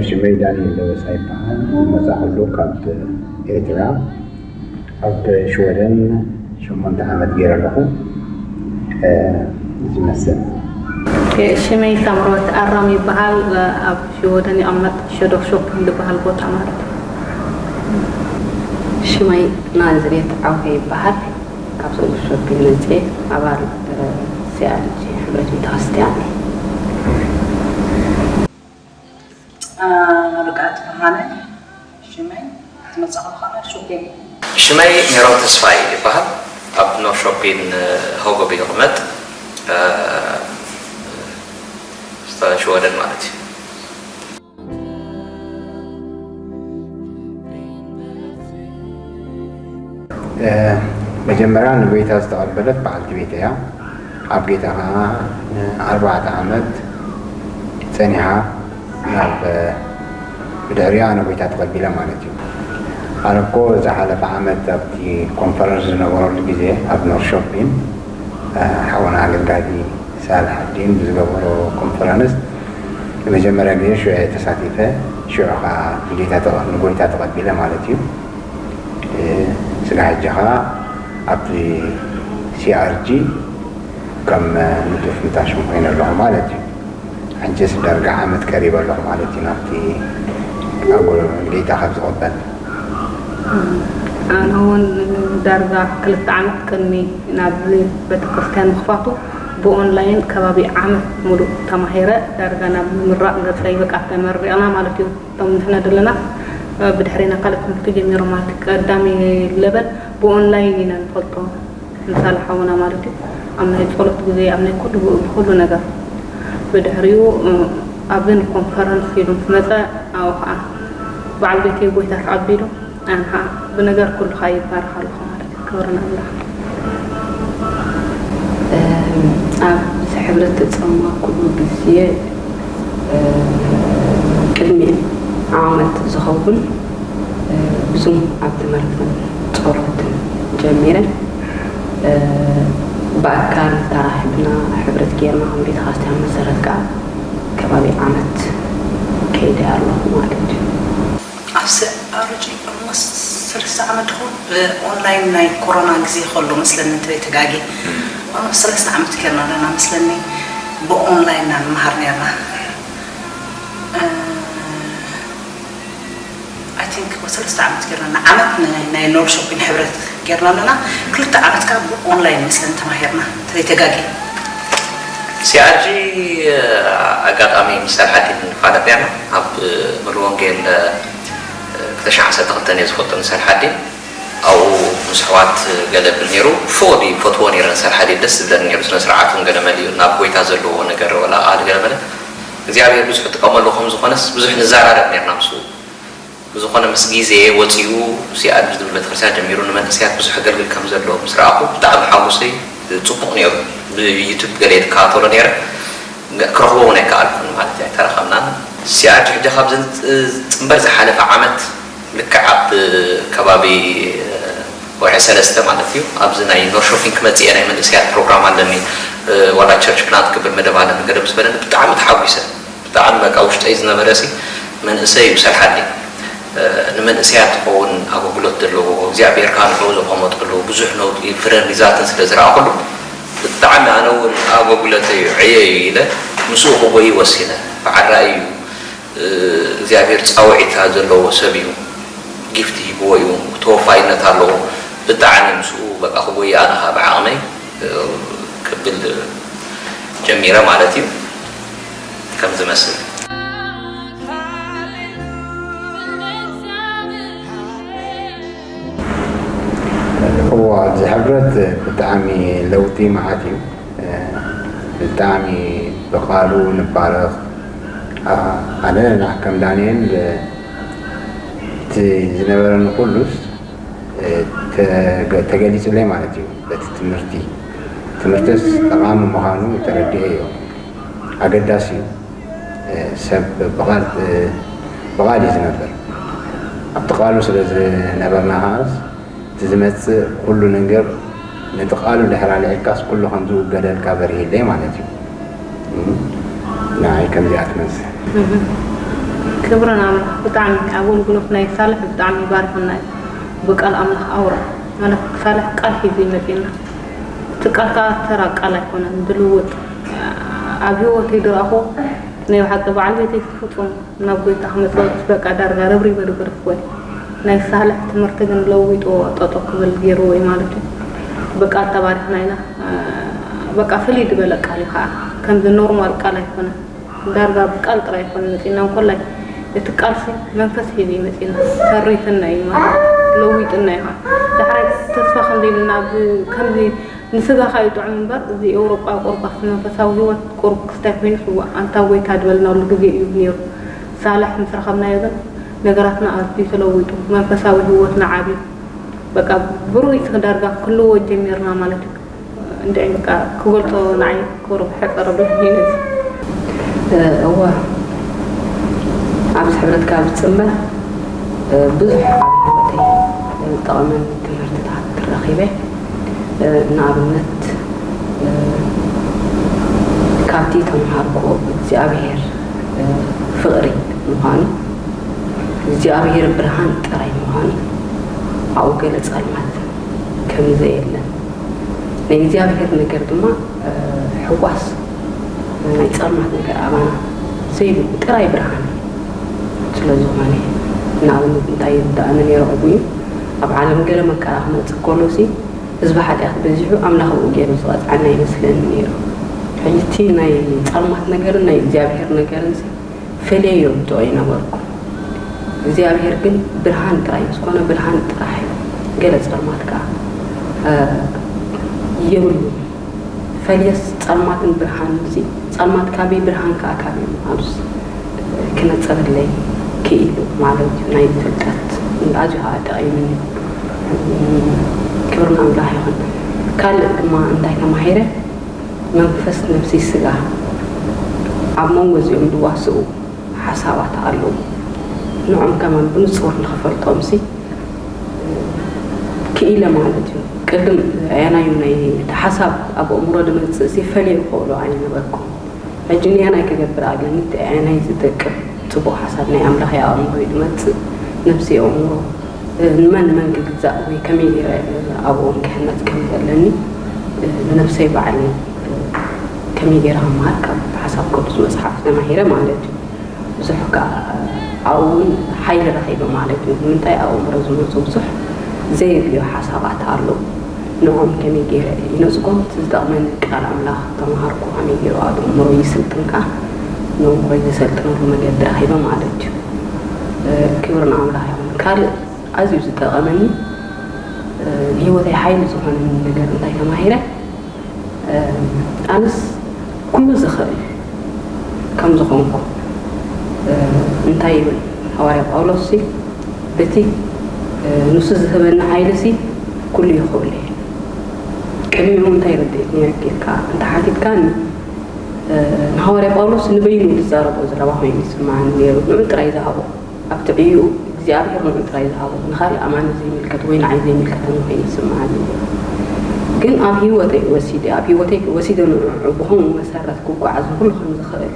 ሽመይ ዳንኤል ደበሳ ይበሃል። ዝመጻእኩሉ ካብ ኤርትራ፣ ኣብ ሽወደን ሸሞንተ ዓመት ገይረ ኣለኹ። እዚ ይመስል። ሽመይ ሳምራዊት ኣራም ይበሃል። ኣብ ሽወደን ይቐመጥ፣ ሸዶፍ ሾፒንግ ዝበሃል ቦታ ማለት እዩ። ሽመይ ናዝሬት ዓውደ ይበሃል። ካብ ሸዶፍ ሾፒንግ መፅየ፣ ኣባል ሲኣርጂ ሕብረት ቤተክርስትያን። ርግኣት ብርሃነ ሽመይ። ዝመጻኹ ካብ ኖርሾፒን። ሽመይ ሜሮን ተስፋይ ይበሃል። ኣብ ኖርሾፒን ሆጎብ ይቕመጥ፣ ሽወደን ማለት እዩ። መጀመርያ ንጎይታ ዝተቐበለት በዓልቲ ቤት እያ። ኣብ ጌታ ኸዓ ንኣርባዕተ ዓመት ጸኒሓ፣ ናብ ብድሕሪኣ ንጎይታ ተቐቢለ ማለት እዩ። ኣነ እኮ ዝሓለፈ ዓመት ኣብቲ ኮንፈረንስ ዝነበረሉ ግዜ ኣብ ኖርሾፒን፣ ሓውና ኣገልጋሊ ሳልሕ ኣዲን ብዝገበሮ ኮንፈረንስ ንመጀመርያ ግዜ ሽዑ እየ ተሳቲፈ። ሽዑ ኸዓ ንጌታ ተቐ-፣ ንጎይታ ተቐቢለ ማለት እዩ። ስጋ ሕጂ ኸዓ ኣብቲ ሲኣርጂ ከም ንጡፍ ምታሽም ኮይነ ኣለኹ ማለት እዩ። ሕጅስ ዳርጋ ዓመት ቀሪበ ኣለኹ ማለት እዩ ናብቲ ኣጎ-፣ ጌታ ካብ ዝቕበል። ኣነ እውን ዳርጋ ክልተ ዓመት ቅድሚ ናብ ቤተክርስትያን ምኽፋቱ ብኦንላይን ከባቢ ዓመት ሙሉእ ተማሂረ፣ ዳርጋ ናብ ምምራቕ ገጸ ይበቃ ተመሪቕና ማለት እዩ። እቶም ንሕና ዘለና ብድሕሪና ካልእ ትምህርቲ ጀሚሮም ማለት እዩ። ቀዳሚ ለበል ብኦንላይን ኢና ንፈልጦ ንሳለ ሓውና ማለት እዩ። ኣብ ናይ ጸሎት ግዜ፣ ኣብ ናይ ኩሉ፣ ኩሉ ነገር። ብድሕሪኡ ኣብዚ ንኮንፈረንስ ኢሉ ምስ መጸ፣ ኣብኡ ኸዓ በዓል ቤተይ ጎይታ ተቐቢሉ፣ ኣነ ኸዓ ብነገር ኩሉ ኸዓ ይባረኽ ኣለኹ ማለት እዩ። ክብሪ ንኣምላኽ። ኣብ ሕብረት ተጸመርኩሉ ግዜ፣ ቅድሚ ዓመት ዝኸውን ብዙም ኣብ ትምህርትን ጸሎትን ጀሚረ። ብኣካል ተራኺብና፣ ሕብረት ጌርና፣ ከም ቤተክርስትያን መሰረት ከኣ ከባቢ ዓመት ከይደ ኣለኹ ማለት እዩ። ኣብ ሲኣርጂ ኦልሞስት ሰለስተ ዓመት ድኹን ብኦንላይን ናይ ኮሮና ግዜ ከሎ መስለኒ እንተ ዘይተጋግየ። ኦልሞስት ሰለስተ ዓመት ጌርና ኣለና መስለኒ ብኦንላይን ኢና ንመሃር ኔርና። I think ሰለስተ ዓመት ጌርና ኣለና። ዓመት ን-፣ ናይ ኖርሾፒን ሕብረት ጌርና ኣለና። ክልተ ዓመት ከኣ ብኦንላይን መስለኒ ተማሂርና እንተ ዘይተጋግየ። ሲኣርጂ ኣጋጣሚ ምስ ሳልሕ ኣዲን ንፋለጥ ኔርና። ኣብ ሙሉ ወንጌል ክልተ ሽሕን ዓሰርተ ክልተን እየ ዝፈልጦ ንሳልሕ ኣዲን። ኣብኡ ምስ ኣሕዋት ገለ ብል ነይሩ። ፎዲ ይፈትዎ ነይረ ንሳልሕ ኣዲን፣ ደስ ዝብለኒ ነይሩ። ስነ ስርዓቱ ገለ መሊኡ ናብ ጎይታ ዘለዎ ነገር ወላ ቃል ገለ መለ እግዚኣብሔር ብዙሕ ይጥቀመሉ ከም ዝኾነስ ብዙሕ ንዘራረብ ነይርና ምስኡ። ብዝኾነ ምስ ግዜ ወጺኡ ሲኣርጂ ዝብል ቤተክርስትያን ጀሚሩ ንመንእሰያት ብዙሕ የገልግል ከም ዘሎ ምስ ረኣኹ ብጣዕሚ ሓጎሰይ ጽቡቕ ነይሩ። ብዩቱብ ገለ እየ ዝከታተሎ ነይረ። ክረኽቦ እውን ኣይከኣልኩን ማለት እዩ፣ ኣይተረኸብናን። ሲኣርጂ ሕጂ ካብ ዝንጽ-፣ ዝጽንበር ዝሓለፈ ዓመት ልክዕ ኣብ ከባቢ ወርሒ ሰለስተ ማለት እዩ፣ ኣብዚ ናይ ኖርሾፒን ክመጽእ እየ፣ ናይ መንእሰያት ፕሮግራም ኣለኒ፣ ዋላ ቸርች ፕላንት ክብል መደብ ኣለኒ ገለ ምስ በለኒ ብጣዕሚ ተሓጒሰ። ብጣዕሚ በቃ ውሽጠይ ዝነበረ ሲ መንእሰይ እዩ ሳልሕ ኣዲን። ንመንእሰያት ዝኸውን ኣገልግሎት ዘለዎ፣ እግዚኣብሔር ከኣ ንዕኡ ዘቐመጠሉ ብዙሕ ነውጢ ፍረን ሪዛልትን ስለ ዝረኣኹሉ፣ ብጣዕሚ ኣነ እውን ኣገልግሎተይ እዩ ዕየ እዩ ኢለ ምስኡ ክጎይ ወሲነ። በዓል ራእይ እዩ። እግዚኣብሔር ጻውዒት ዘለዎ ሰብ እዩ። ጊፍት ሂብዎ እዩ። ተወፋይነት ኣለዎ። ብጣዕሚ ምስኡ በቃ ክጎይ ኣነ ከኣ ብዓቕመይ ክብል ጀሚረ ማለት እዩ። ከም ዝመስል። እዋ፣ እዚ ሕብረት ብጣዕሚ ለውጢ መዓት እዩ። ብጣዕሚ ብቃሉ ንባረኽ። ኣነ ና-፣ ከም ዳንኤል እቲ ዝነበረኒ ኩሉስ ተገ-፣ ተገሊጹለይ ማለት እዩ። በቲ ትምህርቲ፣ ትምህርትስ ጠቓሚ ምዃኑ ተረዲኤ እዮ። ኣገዳሲ እዩ። ሰብ ብቓል፣ ብቓል እዩ ዝነብር። ኣብቲ ቃሉ ስለ ዝነበርና ከዓስ፣ እቲ ዝመጽእ ኩሉ ነገር ነቲ ቃሉ ድሕር ኣልዒልካስ ኩሉ ከም ዝውገደልካ በሪህለይ ማለት እዩ። ንዓይ ከምዚኣ ትመስል። እህ። ኦኬ፣ ክብርን ኣምላኽ ብጣዕሚ ኣገልግሎት ናይ ሳልሕ ብጣዕሚ ይባርኸና እዩ። ብቃል ኣምላኽ ኣውራ ማለት ሳልሕ ቃል ሒዙ ይመፅና። እቲ ቃል ከዓ ተራ ቃል ኣይኮነን፣ ዝልውጥ ኣብ ህይወተይ ዝረኣኹ ናይ ብሓቂ በዓል ቤተይ ፍፁም ናብ ጎይታ ክመፅእ በቃ ዳርጋ ረብሪበ ዝገደፍኩ እየ። ናይ ሳልሕ ትምህርቲ ግን ለዊጥዎ ጠጠው ክብል ገይርዎ እዩ ማለት እዩ። ብቃል ተባሪኽና ኢና። በቃ ፍልይ ዝበለ ቃል እዩ ከዓ፣ ከምዚ ኖርማል ቃል ኣይኮነን። ዳርጋ ብቃል ጥራይ ኣይኮነን መፂና እንኮላይ እቲ ቃልሲ መንፈስ ሒዙ እዩ መፂና። ተሪፍና እዩ ማለት ለዊጥና እዩ ከዓ። ዳሕራይ ተስፋ ከምዘይብልና ብ- ከምዚ ንስጋኻ እዩ ጥዑም እምበር እዚ ኤውሮጳ ቁሩብ ኣብቲ መንፈሳዊ ህይወት ቁሩብ ክስታይ ኮይኑስ እዋ ኣንታ ጎይታ ዝበልናሉ ግዜ እዩ ነይሩ። ሳልሕ ምስ ረኸብናዮ ግን ነገራትና ኣዝዩ ተለዊጡ፣ መንፈሳዊ ህይወትና ዓብዩ። በቃ ብሩህ ዳርጋ ክልዎ ጀሚርና ማለት እዩ። እንድዒ በቃ ክገልጾ ንዓይ ቁሩብ ሕጽር ብለኒ ነዚ። እወ፣ ኣብዚ ሕብረትካ ዝጽንበር ብዙሕ ኣብ ህይወተይ ዝጠቐመኒ ትምህርትታት ክረኺበ። ንኣብነት ካብቲ ተምሃርክዎ እግዚኣብሔር ፍቕሪ ምዃኑ፣ እግዚኣብሔር ብርሃን ጥራይ ምዃኑ፣ ኣብኡ ገለ ጸልማት ከም ዘየለን ናይ እግዚኣብሔር ነገር ድማ ሕዋስ ናይ ጸልማት ነገር ኣባና ዘይብሉ ጥራይ ብርሃን ስለ ዝኾነ። ንኣብነት እንታይ ይርድኣኒ ነይሩ ዕጉ እዩ፣ ኣብ ዓለም ገለ መከራ ክመጽእ ከሎ ሲ ህዝቢ ሓጢኣት በዚሑ ኣምላኽ ብኡ ገይሩ ዝቐጽዓና ይመስለኒ ነይሩ። ሕጂ እቲ ናይ ጸልማት ነገርን ናይ እግዚኣብሔር ነገርን ሲ ፈለዮ ይብጦ ኣይነበርኩ። እግዚኣብሔር ግን ብርሃን ጥራይ ምስ ኮነ ብርሃን ጥራሕ እዩ። ገለ ጸልማት ከኣ የብሉ። ፈልየስ ጸልማትን ብርሃን እዚ ጸልማት ካበይ ብርሃን ከኣ ካበይ ምዃኑስ ክነጸረለይ ክኢሉ ማለት እዩ። ናይ ፍልጠት ኣዝዩ ከኣ ጠቒሙኒ። ክብሪ ንኣምላኽ ይኹን። ካልእ ድማ እንታይ ተማሂረ? መንፈስ፣ ነፍሲ፣ ስጋ ኣብ መንጎ እዚኦም ዝዋስኡ ሓሳባት ኣለዉ። ንዖም ከማን ብንጹር ንኽፈልጦምሲ ክኢለ ማለት እዩ። ቅድም ኣየናዩ ናይ እቲ ሓሳብ ኣብ ኣእምሮ ዝመጽእ ሲ ፈልየ ክኽእሎ ኣይነበርኩን። ሕጂ ንየናይ ክገብር ኣለኒ፣ እቲ ኣየናይ ዝጠቅም ጽቡቕ ሓሳብ ናይ ኣምላኽ ኣእምሮ እዩ ዝመጽእ፣ ነፍሲ ኣእምሮ ንመን መን ክግዛእ ወይ ከመይ ገይረ ኣብኦም ክህነጽ ከም ዘለኒ ንነፍሰይ ባዕለይ ከመይ ገይረ ክመሃር ካብ ሓሳብ ቅዱስ መጽሓፍ ተማሂረ ማለት እዩ። ብዙሕ ከዓ ኣብኡ እውን ሓይሊ ረኺበ ማለት እዩ። ንምንታይ ኣብኡ ምረ ዝመፁ ብዙሕ ዘየድልዮ ሓሳባት ኣለዉ። ንዖም ከመይ ገይረ ይነፅጎም? እቲ ዝጠቕመኒ ቃል ኣምላኽ ተምሃርኩ፣ ከመይ ገይሩ ኣብ ኣእምሮ ይስልጥን ከዓ ንእምሮ ዘሰልጥነሉ መገዲ ረኺበ ማለት እዩ። ክብሪ ንኣምላኽ ይኹን። ካልእ ኣዝዩ ዝጠቐመኒ ንህይወተይ ሓይሊ ዝኾነኒ ነገር እንታይ ተማሂረ? ኣነስ ኩሉ ዝኽእል ከም ዝኾንኩ እንታይ ይብል ሃዋርያ ጳውሎስ ሲ በቲ ንሱ ዝህበኒ ሓይሊ ሲ ኩሉ ይኽእሉ እየ። ቅድሚኡ እንታይ ረድኤት ነርኪ ኢልካ እንተሓቲትካኒ ንሃዋርያ ጳውሎስ ንበይኑ ዝዛረቦ ዘረባ ኮይኑ ይስምዓኒ ነይሩ። ንዑ ጥራይ ዝሃቦ ኣብቲ ዕዩኡ እግዚኣብሔር ንዑ ጥራይ ዝሃቦ ንኻልእ ኣማኒ ዘይምልከት ወይ ንዓይ ዘይምልከተኒ ኮይኑ ይስምዓኒ ነይሩ። ግን ኣብ ህይወተይ ወሲደ ኣብ ህይወተይ ወሲደ ንዑ ብኸምኡ መሰረት ክጓዓዝ ንኹሉ ከም ዝኽእል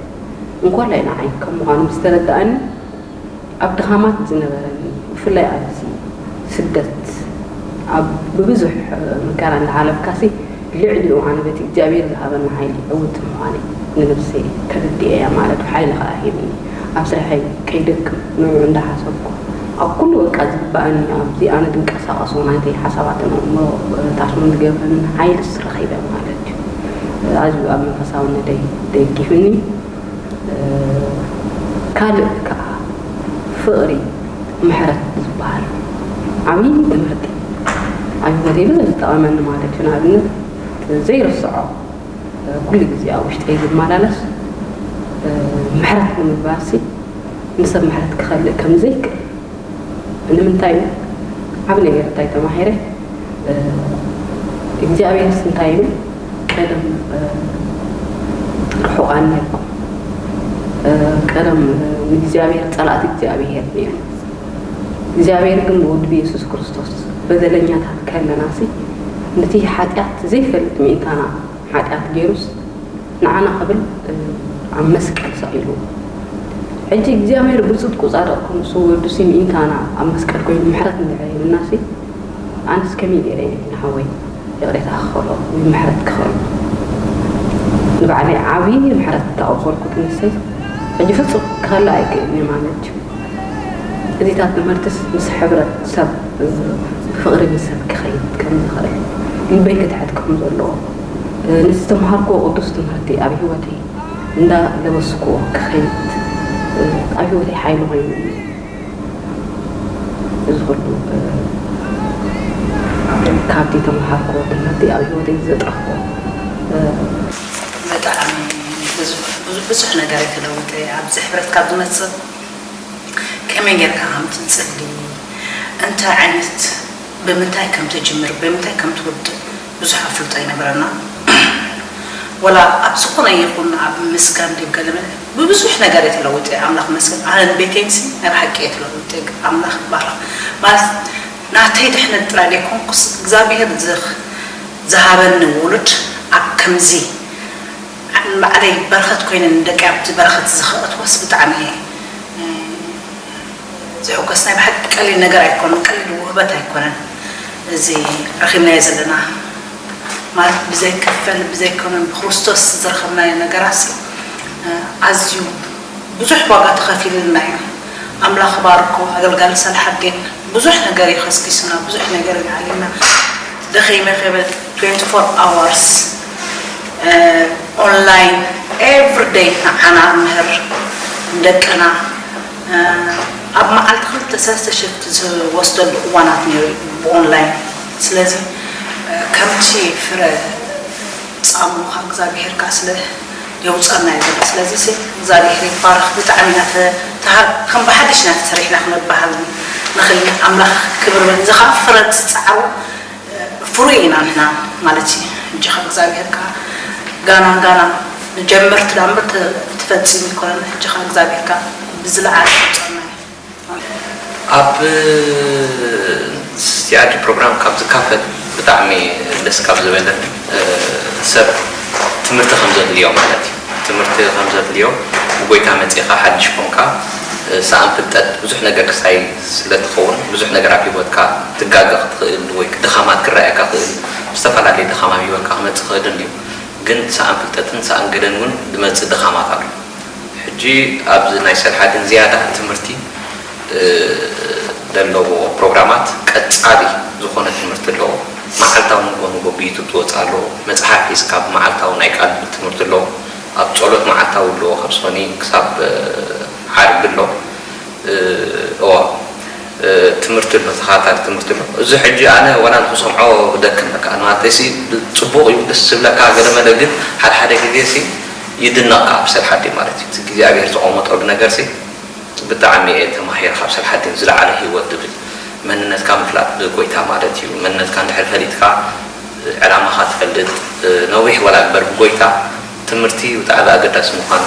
እንኮላይ ንዓይ ከም ምዃኑ ምስ ተረድኣኒ ኣብ ድኻማት ዝነበረኒ ብፍላይ ኣብዚ ስደት ኣብ ብብዙሕ መከራ እንዳሓለፍካሲ ልዕሊኡ ኣነ በቲ እግዚኣብሔር ዝሃበኒ ሓይሊ ዕውቲ ምዃነይ ንነብሰይ ተረዲኤያ ማለት እዩ። ሓይሊ ከዓ ሂብኒ ኣብ ስርሐይ ከይደክም ንዑ እንዳሓሰብኩ ኣብ ኩሉ በቃ ዝግባኣኒ ኣብዚ ኣነ ዝንቀሳቐሶ ናተይ ሓሳባትን ኣእምሮ ታሽሞን ዝገብረኒ ሓይልስ ረኺበ ማለት እዩ። ኣዝዩ ኣብ መንፈሳውነተይ ደጊፍኒ። ካልእ ከዓ ፍቕሪ ምሕረት ዝበሃል ዓብዪ ትምህርቲ ኣብ ህይወተይ ብዙሕ ዝጠቐመኒ ማለት እዩ። ንኣብነት ዘይርስዖ ኩሉ ግዜ ኣብ ውሽጠይ ዝመላለስ ምሕረት ንምግባርሲ ንሰብ ምሕረት ክኸልእ ከም ዘይክእል ንምንታይ እዩ ዓብ ነገር እንታይ ተማሂረ እግዚኣብሔርስ እንታይ ይብል ቀደም ርሑቓን ነርኩም ቀደም ንእግዚኣብሔር ጸላእቲ እግዚኣብሔር ነይሩ እግዚኣብሔር ግን ብወዱ ብየሱስ ክርስቶስ በደለኛታት ከለናሲ ነቲ ሓጢኣት ዘይፈልጥ ምእንታና ሓጢኣት ገይሩስ ንዓና ክብል ኣብ መስቀል ሰቒሉ። ሕጂ እግዚኣብሔር ብጽድቁ ጻድቕ ከም ንሱ ወዱ ሲ ምእንታና ኣብ መስቀል ኮይኑ ምሕረት እንድሕር ሂብና ሲ ኣነስ ከመይ ገይረ እየ ንሓወይ ይቕሬታ ክኸሎ ወይ ምሕረት ክኸሎ ንባዕለይ ዓብዪ ምሕረት ተቐበልኩት ንሰይ ሕጂ ፍጹም ክኸላ ኣይክእልን እየ ማለት እዩ። እዚታት ትምህርትስ ምስ ሕብረተሰብ ብፍቕሪ ምስ ሰብ ክኸይድ ከም ዝኽእል ልበይ ክትሕት ከም ዘለዎ ንዝተምሃርክዎ ቅዱስ ትምህርቲ ኣብ ህይወተይ እንዳ ለበስክዎ ክኸይድ ኣብ ህይወተይ ሓይሊ ኮይኑ እዚ ኩሉ ካብቲ ተምሃርክዎ ትምህርቲ ኣብ ህይወተይ ዘጥረኽዎ ብጣዕሚ ብዙሕ ነገር የተለወጠ ኣብዚ ሕብረት ካብ ዝመፅእ ከመይ ጌርካ ከም ትፅሊ እንታይ ዓይነት ብምንታይ ከም ትጅምር ብምንታይ ከም ትውድእ ብዙሕ ኣፍልጦ ኣይነበረና። ወላ ኣብ ዝኾነ ይኹን ኣብ ምስጋን ድዩ ገለ መለ ብብዙሕ ነገር እየ ተለዊጠ ኣምላኽ ይመስገን። ኣነን ቤተይንሲ ናይ ብሓቂ እየ ተለዊጠ ኣምላኽ ይባረኽ። ማለት ናተይ ድሕነት ጥራይ ዘይኮንኩስ እግዚኣብሄር ዝህ- ዝሃበኒ ውሉድ ኣብ ከምዚ ንባዕለይ በረኸት ኮይነ ንደቂ ኣብቲ በረኸት እዚ ከእትወስ ብጣዕሚ እየ ዝሕጎስ ናይ ብሓቂ ቀሊል ነገር ኣይኮነን፣ ቀሊል ውህበት ኣይኮነን። እዚ ረኺብናዮ ዘለና ማለት ብዘይ ክፈል ብዘይ ኮነን ብክርስቶስ ዝረኸብናዮ ነገራት ኣዝዩ ብዙሕ ዋጋ ተኸፊሉልና እዩ። ኣምላኽ ባርኮ ኣገልጋሊ ሳልሓዲን ብዙሕ ነገር እዩ ከስኪሱና፣ ብዙሕ ነገር እዩ ዓሊምና። ደኺመ ከይበል twenty-four hours online everyday ንዓና ምህር ንደቅና ኣብ መዓልቲ ክልተ ሰለስተ ሽፍት ዝወስደሉ እዋናት ነይሩ ብኦንላይን። ስለዚ ከምቲ ፍረ ጻምኡ ካብ እግዚኣብሄር ከኣ ስለ የውጻና እዩ ዘሎ። ስለዚ ሲ እግዚኣብሄር ይባረኽ። ብጣዕሚ ኢና ተ- ተሃ- ከም ብሓድሽ ኢና ተሰሪሕና ክንበሃል ንኽእል ኢና። ኣምላኽ ክብር በል። እዚ ከኣ ፍረ ዝጸዓሩ ፍሩይ ኢና ንሕና ማለት እዩ። ሕጂ ካብ እግዚኣብሄር ከኣ ጋና ጋና ንጀመርቲ ዳምበር ተ- ትፈጽም ይኮነን። ሕጂ ከኣ እግዚኣብሄር ከኣ ብዝለዓለ የውጻና እዩ። ኣብ ስቲኣዲ ፕሮግራም ካብ ዝካፈል ብጣዕሚ ደስ ካብ ዝበለን ሰብ ትምህርቲ ከም ዘድልዮ ማለት እዩ። ትምህርቲ ከም ዘድልዮ ብጎይታ መፂእኻ ሓድሽ ኮንካ ሰኣን ፍልጠት ብዙሕ ነገር ክሳይ ስለትኸውን ብዙሕ ነገር ኣብ ሂወትካ ትጋገ ክትኽእል ወይ ድኻማት ክረኣየካ ክእል ዝተፈላለዩ ድኻም ኣብ ሂወትካ ክመፅእ ክእል እዩ። ግን ሰኣን ፍልጠትን ሰኣን ገለን እውን ዝመፅእ ድኻማት ኣሎ። ሕጂ ኣብዚ ናይ ሰልሓድን ዝያዳ ትምህርቲ ዘለዎ ፕሮግራማት ቀፃሊ ዝኾነ ትምህርቲ ኣለዎ። መዓልታዊ ንጎ ንጎ ብዩቱብ ዝወፅእ ኣለዎ። መፅሓፍ ሒዝካ ብመዓልታዊ ናይ ቃል ትምህርቲ ኣለዎ። ኣብ ፀሎት መዓልታዊ ኣለዎ ካብ ሰኒ ክሳብ ዓርቢ ኣሎ። እዋ ትምህርቲ ኣሎ ተኸታታሊ ትምህርቲ ኣሎ። እዚ ሕጂ ኣነ ወላ ንክሰምዖ ክደክም በቃ ንማለተይሲ ፅቡቕ እዩ ደስ ዝብለካ ገለመለ ግን ሓደ ሓደ ግዜ ሲ ይድነቕካ ኣብ ሰልሓዲ ማለት እዩ። እቲ እግዚኣብሔር ዘቐመጠሉ ነገር ሲ ብጣዕሚ እየ ተማሂረ ካብ ሰልሓዲ ዝለዓለ ህይወት ዝብል መንነትካ ምፍላጥ ብጎይታ ማለት እዩ። መንነትካ እንድሕር ፈሊጥካ ዕላማኻ ትፈልጥ ነዊሕ ወላ እምበር ብጎይታ ትምህርቲ ብጣዕሚ ኣገዳሲ ምዃኑ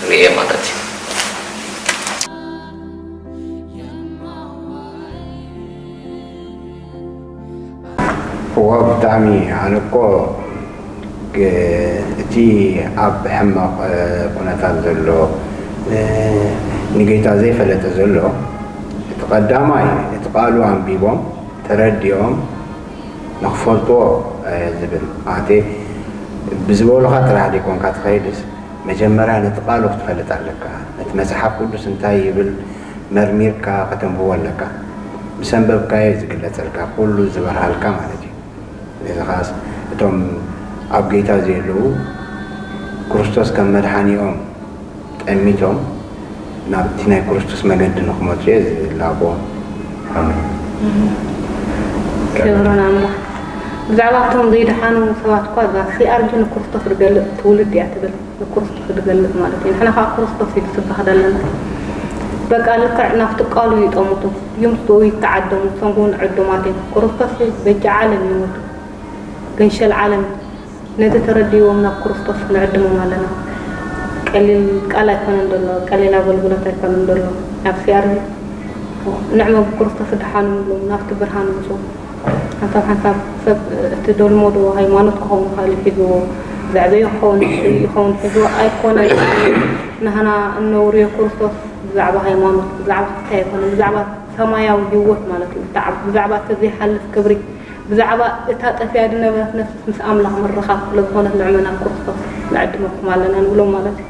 ርእየ ማለት እዩ። እዋ ብጣዕሚ ኣነ እኮ እቲ ኣብ ሕማቕ ኩነታት ዘሎ ንጌታ ዘይፈለጠ ዘሎ እቲ ቀዳማይ እቲ ቃሉ ኣንቢቦም ተረዲኦም ንክፈልጥዎ ዝብል ኣቴ ብዝበሉኻ ጥራሕ ዘይኮንካ ትኸይድስ መጀመርያ ነቲ ቃሉ ክትፈልጥ ኣለካ። ነቲ መጽሓፍ ቅዱስ እንታይ ይብል መርሚርካ ከተንብቦ ኣለካ። ምስ ኣንበብካዮ እዩ ዝግለጸልካ፣ ኩሉ ዝበርሃልካ ማለት እዩ። ነዚ ኸኣስ እቶም ኣብ ጌታ ዘየለዉ ክርስቶስ ከም መድሓኒኦም ጠሚቶም ናብቲ ናይ ክርስቶስ መገዲ ንኽመጹ እየ ዝላቦ። ኣሜን። ክብሪ ንኣምላኽ። ብዛዕባ እቶም ዘይደሓኑ ሰባት እኳ እዛ ሲኣርጂ ንክርስቶስ ዝገልጽ ትውልዲ እያ ትብል። ንክርስቶስ ዝገልጽ ማለት እዩ። ንሕና ከዓ ክርስቶስ እዩ ዝስበኽ ዘለና። በቃ ልክዕ ናብቲ ቃሉ ይጠምቱ፣ ይምስኡ፣ ይተዓደሙ፣ እቶም እውን ዕዱማት እዮም። ክርስቶስ በጃ ዓለም ይሞቱ፣ ገንሸል ዓለም ነዚ ተረዲእዎም ናብ ክርስቶስ ንዕድሞም ኣለና። ቀሊል ቃል ኣይኮነን ዘሎ፣ ቀሊል ኣገልግሎት ኣይኮነን ዘሎ። ኣብ ሲኣር ንዕመ ብክርስቶስ ድሓኑ ንብሎም፣ ናብቲ ብርሃን ምፁ። ሓንሳብ ሓንሳብ ሰብ እቲ ዶልሞ ዶ ሃይማኖት ክኸውን ይኽእል እዩ ሒዝዎ፣ ብዛዕባ ይኸውን ይኸውን ሕዝቢ ኣይኮነን። ናህና እነውርዮ ክርስቶስ ብዛዕባ ሃይማኖት፣ ብዛዕባ ክስታይ ኣይኮነን፣ ብዛዕባ ሰማያዊ ህይወት ማለት እዩ። ብዛዕባ ብዛዕባ እቲ ዘይሓልፍ ክብሪ፣ ብዛዕባ እታ ጠፊኣ ዝነበረት ነፍሲ ምስ ኣምላኽ ምርኻብ ስለ ዝኾነት ንዕመና ክርስቶስ ንዕድመኩም ኣለና ንብሎም ማለት እዩ።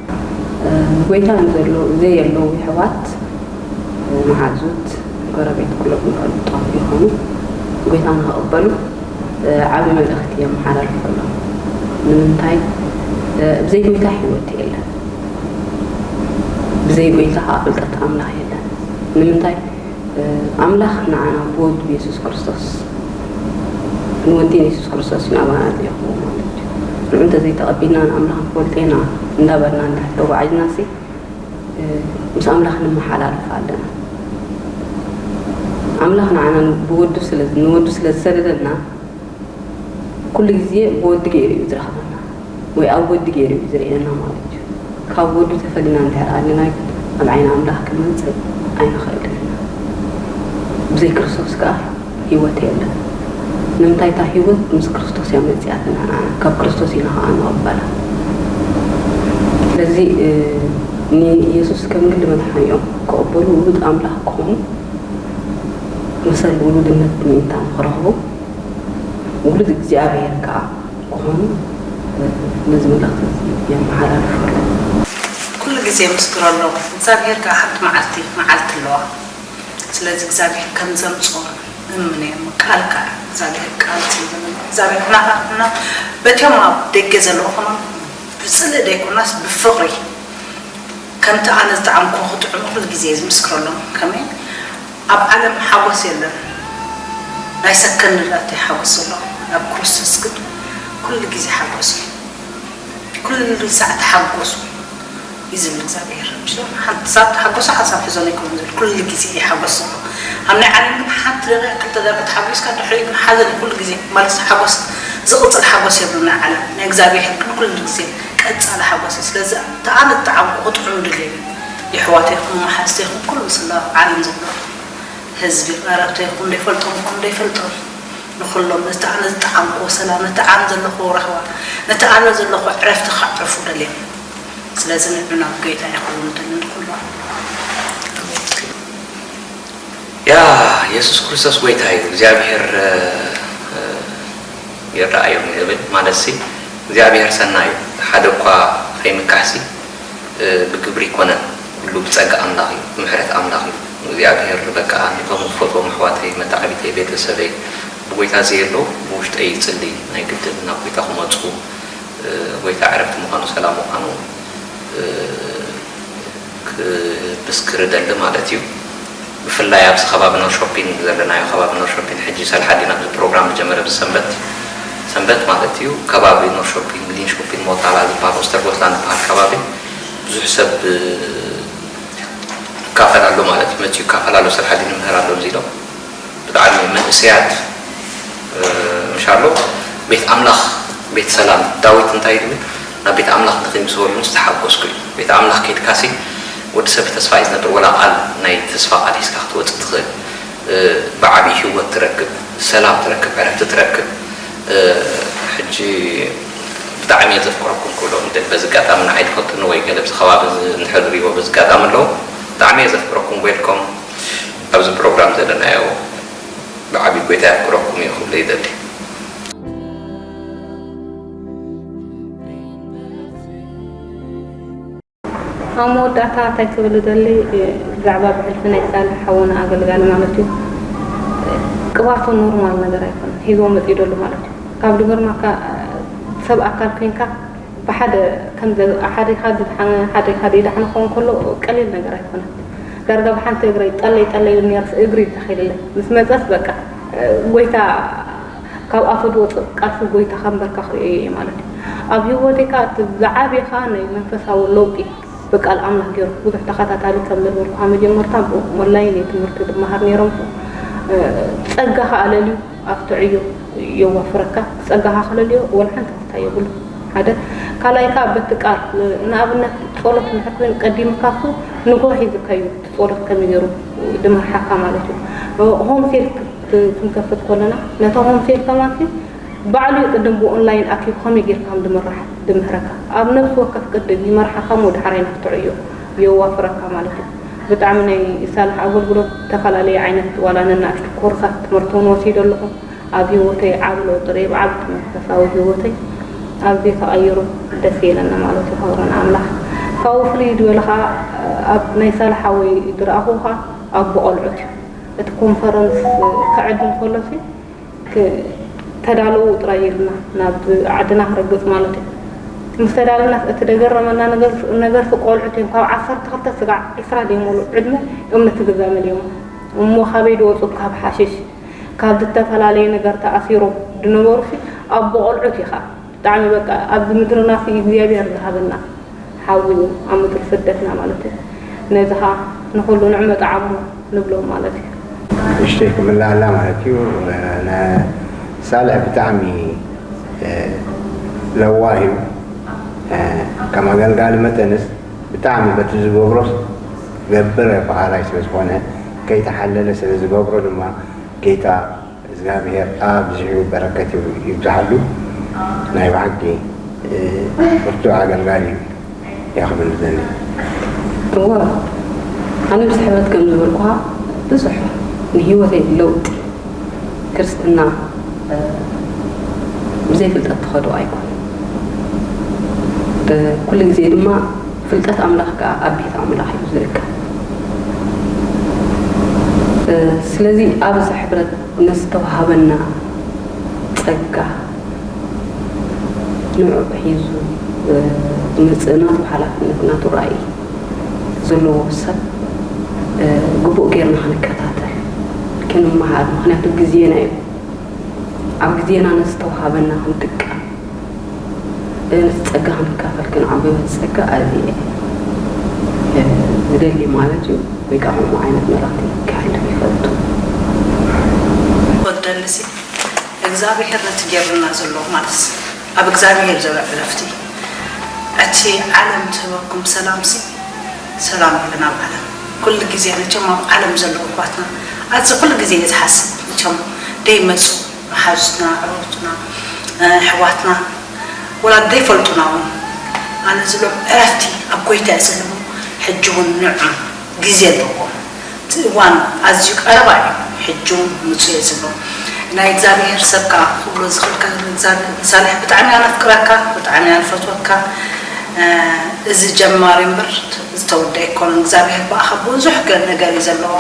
ጎይታ ንዘሎ ዘየለዉ የሕዋት መሓዙት ጎረቤት ኩሎም ይፈልጦም ይኾኑ። ጎይታ ንኽቕበሉ ዓቢ መልእኽቲ የመሓላልፈሎም። ንምንታይ ብዘይ ጎይታ ህይወት የለን። ብዘይ ጎይታ ከዓ ፍልጠት ኣምላኽ የለን። ንምንታይ ኣምላኽ ንዓና ብወዱ የሱስ ክርስቶስ ንወዲ የሱስ ክርስቶስ እዩ ናባና ልኢኽዎ ማለት እዩ። ንዑ እንተዘይተቐቢልና ንኣምላኽ ንፈልጦ ኢና እንዳበልና እንድሕር ተጓዒዝና ሲ ምስ ኣምላኽ ንመሓላልፍ ኣለና። ኣምላኽ ንዓና ብወዱ ስለ ንወዱ ስለ ዝሰደደና ኩሉ ግዜ ብወዲ ገይሩ እዩ ዝረኽበና ወይ ኣብ ወዲ ገይሩ እዩ ዝርእየና ማለት እዩ። ካብ ወዱ ተፈሊና እንድሕር ኣለና ግን ኣብ ዓይኒ ኣምላኽ ክንመጽእ ኣይንኽእልን ኢና። ብዘይ ክርስቶስ ከኣ ህይወት የለን። ንምንታይ እታ ህይወት ምስ ክርስቶስ እያ መጺኣትና ንዓና ካብ ክርስቶስ ኢና ከኣ ንቕበላ። ስለዚ ንየሱስ ከም ግሊ መድሓኒኦም ክቕበሉ ውሉድ ኣምላኽ ክኾኑ መሰል ውሉድነት ምእንታን ክረኽቡ ውሉድ እግዚኣብሔር ከኣ ክኾኑ ነዚ መልእኽቲ እዚ የመሓላልፈሎም። ኩሉ ግዜ ምስክረሎም እግዚኣብሔር ከኣ ሓንቲ መዓልቲ መዓልቲ ኣለዋ። ስለዚ እግዚኣብሔር ከም ዘምፅኦ እምነ ቃል ከኣ እግዚኣብሔር ቃል ስለ እግዚኣብሔር ናና በቲኦም ኣብ ደገ ዘለዉ ከማን ብፅልእ ዘይኮናስ ብፍቕሪ ከምቲ ኣነ ዝጠዓምኩ ክጥዕሙ ኩሉ ግዜ ዝምስክረሎም ከመይ ኣብ ዓለም ሓጎስ የለን ናይ ሰከንድ ላተይ ሓጎስ ዘሎ ኣብ ክርስቶስ ግን ኩሉ ግዜ ሓጎስ እዩ ኩሉ ሳዕ ተሓጎሱ እዩ ዝብል እግዚኣብሔር ሓንቲ ሳብ ተሓጎሱ ሓሳብ ሒዞ ኣይኮን ዝብል ኩሉ ግዜ እዩ ሓጎስ ዘሎ ኣብ ናይ ዓለም ግን ሓንቲ ደቂቕ ክልተ ደቂቕ ተሓጒስካ ድሕሪኡ ግን ሓዘን እዩ ኩሉ ግዜ ማለት ሓጎስ ዝቕፅል ሓጎስ የብሉ ናይ ዓለም ናይ እግዚኣብሔር ግን ኩሉ ግዜ ቀፃሊ ሓጎስ እዩ ስለዚ እቲ ኣነ ዝጠዓምኩ ክጥዑም ድልየ የሕዋተይኹም መሓዝተይኹም ኩሉ ስለ ኣብ ዓለም ዘሎ ህዝቢ ቀረብተይኹም ዘይፈልጦም ይኹን ዘይፈልጦም ንኹሎም ነቲ ኣነ ዝጠዓምክዎ ሰላም ነቲ ኣነ ዘለኽዎ ረኽባ ነቲ ኣነ ዘለኽዎ ዕረፍቲ ከዕርፉ ደልዮም ስለዚ ንዑ ናብ ጎይታ ይኹሉ ንደሊ ንኹሎም ያ የሱስ ክርስቶስ ጎይታ እዩ እግዚኣብሔር ይረኣዮም ይብል ማለት ሲ እግዚኣብሔር ሰናይ እዩ ሓደ እኳ ከይምካሕሲ ብግብሪ ይኮነን ኩሉ ብፀጋ ኣምላኽ እዩ ብምሕረት ኣምላኽ እዩ እግዚኣብሔር በቃ ነቶም ዝፈትዎም ኣሕዋተይ መታዕቢተይ ቤተሰበይ ብጎይታ ዘየሎ ብውሽጠይ ይፅሊ ናይ ግድን ናብ ጎይታ ክመፁ ጎይታ ዕረፍቲ ምዃኑ ሰላም ምዃኑ ክምስክር እደሊ ማለት እዩ። ብፍላይ ኣብዚ ከባቢ ኖርሾፒን ዘለናዮ ከባቢ ኖርሾፒን ሕጂ ሰልሓዲን ኣብዚ ፕሮግራም ዝጀመረ ብሰንበት ሰንበት ማለት እዩ ከባቢ ኖርሾፒን ሊንሾፒን ሞታላ ዝበሃል ኦስተርጎትላንድ ዝበሃል ከባቢ ብዙሕ ሰብ ይካፈል ኣሎ ማለት እዩ መፅኡ ይካፈል ኣሎ ሰልሓዲን ይምህር ኣሎ እዚ ኢሎም ብጣዕሚ መንእሰያት ምሻሎ ቤት ኣምላኽ ቤት ሰላም ዳዊት እንታይ ይብል ናብ ቤት ኣምላኽ ድኺ ምስ በሉ ዝተሓጎስኩ እዩ ቤት ኣምላኽ ከይድካሲ ወዲ ሰብ ተስፋ እዩ ዝነብር ወላ ቃል ናይ ተስፋ ቃል ሒዝካ ክትወፅእ ትኽእል ብዓብዪ ህይወት ትረክብ ሰላም ትረክብ ዕረፍቲ ትረክብ ሕጂ ብጣዕሚ እየ ዘፍቅረኩም ክብሎም ይደል በዚ ኣጋጣሚ ንዓይ ዝፈልጥኒ ወይ ገለ ብዚ ከባቢ እንድሕር ዝሪእዎ በዚ ኣጋጣሚ ኣለዉ ብጣዕሚ እየ ዘፍቅረኩም ዌልኮም ኣብዚ ፕሮግራም ዘለናዮ ብዓብዪ ጎይታ የፍቅረኩም እየ ክብሎ ይደሊ። ኣብ መወዳእታ እንታይ ክብል እደሊ ብዛዕባ ብሕልፊ ናይ ሳልሕ ሓውና ኣገልጋሊ ማለት እዩ ቅባቱ ኖርማል ነገር ኣይኮነን ሒዝዎ መፂኡ ደሎ ማለት እዩ ካብ ድገርማካ ሰብ ኣካል ኮይንካ ብሓደ ከም ሓደ ኢኻ ድድሓነ ሓደ ኢኻ ደይድሓነ ክኸውን ከሎ ቀሊል ነገር ኣይኮነን ዳርጋ ብሓንቲ እግረይ ጠለይ ጠለይ ኢሉ ነርስ እግሪ ተኺልለ ምስ መፀስ በቃ ጎይታ ካብ ኣፈ ዝወፅእ ቃልሲ ጎይታ ከም በርካ ክርእዮ እየ ማለት እዩ ኣብ ህይወተይ ከዓ እቲ ዝዓብየ ከዓ ናይ መንፈሳዊ ለውጢ ብቃል ኣምላኽ ገይሩ ብዙሕ ተኸታታሊ ከም ዝነበርኩ ካብ መጀመርታ ኦንላይን እየ ትምህርቲ ዝመሃር ነይሮም ጸጋ ከዓ ለልዩ ኣብቲ ዕዮ የዋፍረካ ጸጋኻ ክለልዮ ወላ ሓንቲ ቦታ የብሉ ሓደ ካልኣይ ከዓ በቲ ቃል ንኣብነት ጸሎት እንድሕር ኮይኑ ቀዲምካ እሱ ንግሆ ሒዝካ እዩ እቲ ጸሎት ከመይ ገይሩ ዝመርሓካ ማለት እዩ ሆም ሴል ክንከፍት ከለና ነታ ሆም ሴል ከማሲ ባዕሉ እዩ ቅድም ብኦንላይን ኣኪቡ ከመይ ጌርካ ከም ዝምራሕ ድምህረካ ኣብ ነፍሲ ወከፍ ቅድም ይመርሓካ እሞ ዳሕራይ ናብቲ ዕዮ የዋፍረካ ማለት እዩ። ብጣዕሚ ናይ ሳልሕ ኣገልግሎት ዝተፈላለየ ዓይነት ዋላ ነናእሽቱ ኮርሳት ትምህርቲ እውን ወሲደ ኣለኹ። ኣብ ህይወተይ ዓቢ ለውጢ ርኤ፣ ብዓቢ መንፈሳዊ ህይወተይ ኣዝዩ ተቐይሩ ደስ ይለኒ ማለት እዩ። ክብሪ ንኣምላኽ። ካብኡ ፍልይ ዝበለ ኸዓ ኣብ ናይ ሳልሕ ሓወይ ዝረኣኹ ኸዓ ኣቦ ቆልዑት እዩ። እቲ ኮንፈረንስ ክዕድም ከሎሲ ተዳለዉ ጥራይ ኢልና ናብ ዓድና ክረግጽ ማለት እዩ። ምስ ተዳለና እቲ ደገረመና ነገር ነገርሲ ቆልዑት እዮም፣ ካብ ዓሰርተ ክልተ ስጋዕ ዒስራ ደይመሉ ዕድመ እዮም ነቲ ገዛ መሊኦም። እሞ ካበይ ድወጹ? ካብ ሓሽሽ ካብ ዝተፈላለየ ነገር ተኣሲሮም ድነበሩሲ ኣቦ ቆልዑት ኢኻ። ብጣዕሚ በቃ ኣብዚ ምድርና ሲ እግዚኣብሔር ዝሃበና ሓዊ እዩ ኣብ ምድሪ ስደትና ማለት እዩ። ነዚ ኸዓ ንኹሉ ንዕመ ጣዕሙ ንብሎ ማለት እዩ። እሽተይ ክምልኣላ ማለት እዩ። ሳልሕ ብጣዕሚ ለዋህ እዩ። ከም ኣገልጋሊ መጠንስ ብጣዕሚ በቲ ዝገብሮስ ገብር በሃላይ ስለዝኾነ ከይተሓለለ ስለዝገብሮ ድማ ጌታ እግዚኣብሔር ኣብዚሑ በረከት ይብዝሓሉ። ናይ ብሓቂ ብርቱዕ ኣገልጋሊ እዩ። እያ ክብል ዝደሊ። እወ፣ ኣነ ምስ ሕብረት ከም ዝበልኩኻ ብዙሕ ንህይወተይ ለውጢ ክርስትና ብዘይ ፍልጠት ትኸዶ ኣይኮን። ኩሉ ግዜ ድማ ፍልጠት ኣምላኽ ከዓ ኣብ ቤት ኣምላኽ እዩ ዝርከብ። ስለዚ ኣብዚ ሕብረት ንዝተዋሃበና ጸጋ ንዕኡ ሒዙ ዝመጽእ ናቱ ሓላፍነት ናቱ ራእይ ዘለዎ ሰብ ግቡእ ጌርና ክንከታተል ክንመሃር፣ ምክንያቱ ግዜና እዩ። ኣብ ግዜና ንዝተዋሃበና ክንጥቀም ነቲ ጸጋ ክንካፈል ክንዓቢ በቲ ጸጋ ኣዝየ ዝደሊ ማለት እዩ። ወይ ከዓ ከምኡ ዓይነት መልእኽቲ ከሕልፍ ይፈቱ። ወደልሲ እግዚኣብሔር ነቲ ጌርና ዘሎ ማለት ኣብ እግዚኣብሔር ዘሎ ዕረፍቲ እቲ ዓለም ትህበኩም ሰላምሲ ሰላም ይኹን ኣብ ዓለም። ኩሉ ግዜ መቸም ኣብ ዓለም ዘለዉ ኣሕዋትና ኣብዚ ኩሉ ግዜ እየ ዝሓስብ። መቸም ደይመፁ መሓዙትና፣ ዕሩትና፣ ኣሕዋትና ወላ ደይፈልጡና እውን ኣነ ዝብሎም ዕረፍቲ ኣብ ጎይታ እየ ዝብሎም። ሕጂ እውን ንዑ ግዜ ኣለዎም። እቲ እዋን ኣዝዩ ቀረባ እዩ። ሕጂ እውን ምፁ እየ ዝብሎም። ናይ እግዚኣብሔር ሰብ ከዓ ክብሎ ዝኽእል ካብ እግዚኣብሔር ሳልሕ ብጣዕሚ እያ ነፍቅረካ፣ ብጣዕሚ እያ ንፈትወካ። እዚ ጀማሪ እምበር ዝተወደ ኣይኮነን። እግዚኣብሔር ብኣኻ ብዙሕ ነገር እዩ ዘለዎ።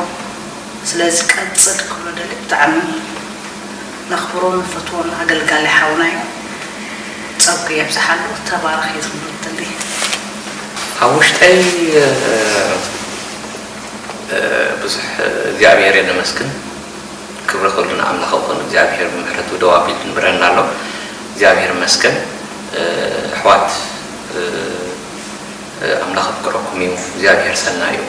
ስለዚ ቀፅል ክብሎ ደሊ ብጣዕሚ ነኽብሮን ንፈትዎን ኣገልጋሊ ሓውና እዩ። ፀጉ የብዝሓሉ። ተባረኽ እዩ ዝኽብል ደሊ። ኣብ ውሽጠይ ብዙሕ እግዚኣብሔር ነመስግን። ክብሪ ኩሉ ንኣምላኽ ይኹን። እግዚኣብሔር ብምሕረቱ ደው ኣቢሉ ንብረና ኣሎ። እግዚኣብሔር ይመስገን። ኣሕዋት ኣምላኽ ኣፍቅረኩም እዩ። እግዚኣብሔር ሰናይ እዩ።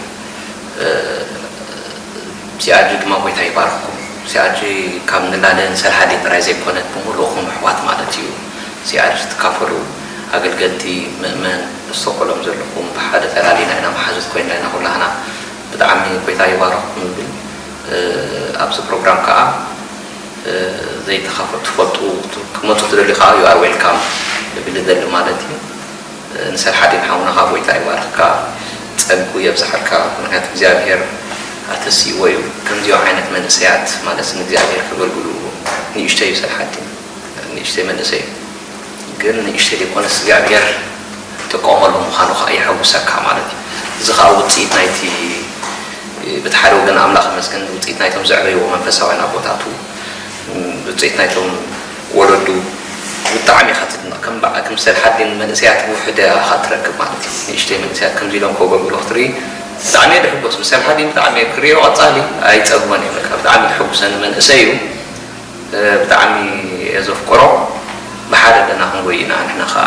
ሲኣርጂ ድማ ጎይታ ይባርኽኩም። ሲኣርጂ ካብ ንላለ ንሰልሓዴ ጥራይ ዘይኮነት ብምልእኹም ኣሕዋት ማለት እዩ። ሲኣርጂ ትካፈሉ ኣገልገልቲ ምእመን እስተቆሎም ዘለኹም ብሓደ ፈላሊና ኢና መሓዙት ኮይና ኢና ኩላህና። ብጣዕሚ ጎይታ ይባርኽኩም ይብል። ኣብዚ ፕሮግራም ከዓ ዘይተኻፈ ትፈልጡ ክትመፁ ትደልዩ ከዓ you are welcome እብል ደሊ ማለት እዩ። ንሰልሓዲን ሓውና ካብ ጎይታ ይባርኽካ፣ ጸጉ የብዝሓልካ። ምክንያቱ እግዚኣብሔር ኣተሲእዎ እዩ ከምዚኦም ዓይነት መንእሰያት ማለት ንእግዚኣብሔር ከገልግሉ። ንእሽተይ እዩ ሰልሓዲን፣ ንእሽተይ መንእሰይ እዩ። ግን ንእሽተይ ዘይኮነስ እግዚኣብሔር ጥቀመሉ ምዃኑ ከዓ የሐጉሰካ ማለት እዩ። እዚ ከዓ ውፅኢት ናይቲ ብቲ ሓደ ወገን ኣምላኽ ይመስገን ውፅኢት ናይቶም ዘዕበይዎ መንፈሳውያን ኣቦታቱ ውፅኢት ናይቶም ወለዱ ብጣዕሚ ኢኻ ትድነቕ። ከም በዓ ከም ሰልሓዲን መንእሰያት ውሕደ ኢኻ ትረክብ ማለት እዩ። ንእሽተይ መንእሰያት ከምዚ ኢሎም ከገልግሉ ክትርኢ ብጣዕሚ እየ ድሕጎስ። ምስ ሰልሓዲን ብጣዕሚ እየ ክሪኦ ቀጻሊ ኣይጸግቦን እየ። በቃ ብጣዕሚ ድሕጉሰኒ መንእሰይ እዩ። ብጣዕሚ እየ ዘፍቅሮ። ብሓደ ኣለና ክንጎይ ኢና ንሕና ከዓ